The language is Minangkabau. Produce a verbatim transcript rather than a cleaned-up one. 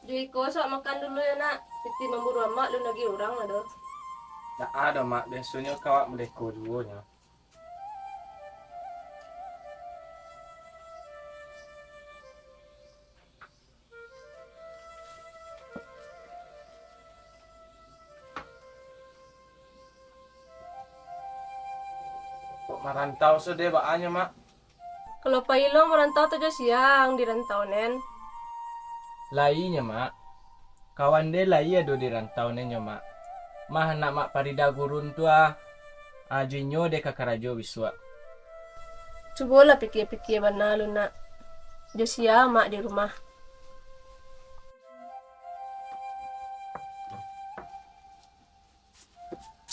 Jo iko, sok makan dulu yo, Nak. Pitih mamburu amak, alun lagi urang lah doh. Ndak ado, Mak. Biasonyo ka awak mulai ko juo nyo. Kok marantau sudah baanyo, Mak? Kalau Pailong marantau tu jo siang di rantau nen. Lainyo, Mak. Kawan de lai ado di rantau nen nyo, Mak. Mah anak Mak Parida gurun tu ah. Ah, jo inyo de ka karajo bisuak. Cubolah pikia-pikia bana lu, Nak. Jo sia Mak di rumah.